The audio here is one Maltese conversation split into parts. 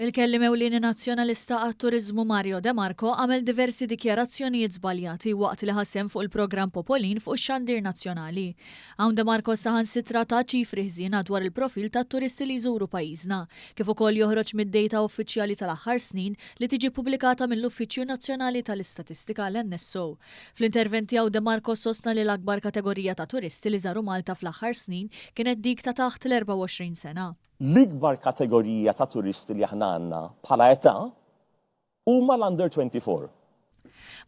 Il-Kelliem Ewlieni Nazzjonalista għat-Turiżmu Mario De Marco għamel diversi dikjarazzjonijiet żbaljati waqt li ħa sehem fuq il-programm Popolin fuq ix-xandir nazzjonali. Hawn De Marco saħansitra ta ċifri ħżiena dwar il-profil tat-turisti li jżuru pajjiżna, kif ukoll joħroġ mid-data uffiċjali tal-aħħar snin li tiġi ppubblikata mill-Uffiċċju Nazzjonali tal-Istatistika, l-NSO. Fl-intervent tiegħu De Marco sostna li l-akbar kategorija ta' turisti li żaru Malta fl-aħħar snin kienet dik ta' taħt l-24 sena. L-ikbar kategorija ta' turisti li aħna għandna bħala età huma l-under 24.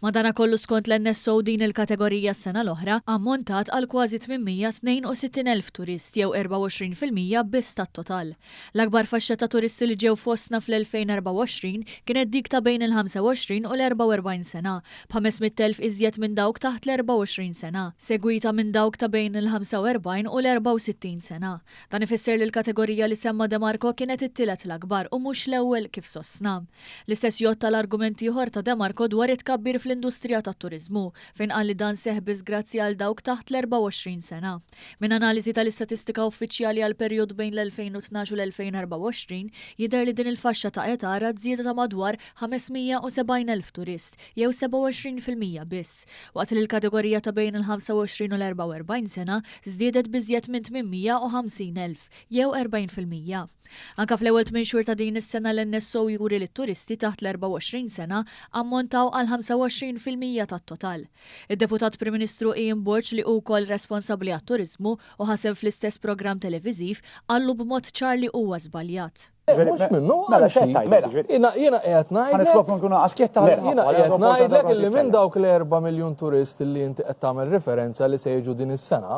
Madanakollu skont l-NSO din il-kategorija s-sena l-oħra ammontat għal kważi 862,000 turist jew 24% biss tat-total. L-akbar faxxa ta' turisti li ġew fostna fl-2024 kienet dik ta' bejn il-25 u l-44 sena, b'500,000 iżjed minn dawk taħt l-24 sena, segwita minn dawk ta' bejn il-45 u l-64 sena. Dan ifisser li l-kategorija li semma De Marco kienet it-tielet l-akbar u mhux l-ewwel kif sostna. L-istess jgħodd għal argument ieħor ta' De Marco dwar it-tkabbir fl-industrija tat-turiżmu, fejn qal li dan seħħ biss grazzi għal dawk taħt l-24 sena. Minn analiżi tal-istatistika uffiċjali għall-perjodu bejn l-2012 u l-2024, jidher li din il-faxxa ta' età rat żieda ta' madwar 570,000 turist, jew 27% biss, waqt li l-kategorija ta' bejn il-25 u l-44 sena żdiedet b'iżjed minn 850,000, jew 40%. Anke fl-ewwel tmien xhur ta' din is-sena l-NSO juri li t-turisti taħt l-24 sena ammontaw għal 25% tat-total. Id-Deputat Prim Ministru Ian Borg li hu wkoll responsabbli għat-turiżmu u ħa sehem fl-istess programm televiżiv qallu b'mod ċar li huwa żbaljat. Mhux minnu, mela x'qed tgħid? Jiena jiena qiegħed ngħidlek. Ħa nitlob nkunu askjetta. Jiena qiegħed ngħidlek illi minn dawk l-4 miljun turist illi inti qed tagħmel referenza li se jiġu din is-sena,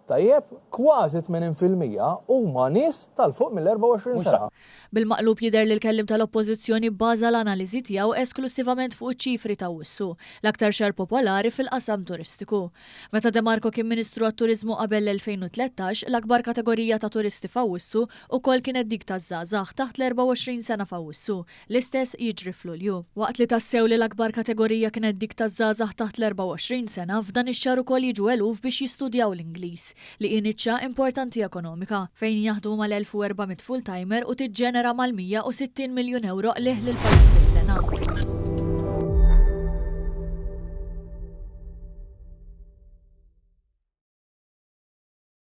tajjeb, kważi 80% huma nies tal-fuq mill-24 sena. Bil-maqlub jidher li l-kelliem tal-Oppożizzjoni bbaża l-analiżi tiegħu esklussivament fuq iċ-ċifri t'Awwissu, l-aktar xahar popolari fil-qasam turistiku. Meta De Marco kien Ministru għat-Turiżmu qabel l-2013, l-akbar kategorija ta' turisti f'Awwissu Ukoll kienet dik taż-żgħażagħ taħt l-24 sena f'Awwissu. L-istess jiġri f'Lulju. Waqt li tassew li l-akbar kategorija kienet dik taż-żgħażagħ taħt l-24 sena, f'dan ix-xahar ukoll jiġu eluf biex jistudjaw l-Ingliż, li hi niċċa importanti ekonomika, fejn jaħdmu mal-1,400 full-timer u tiġġenera mal-160 miljun ewro qligħ lill-pajjiż fis-sena.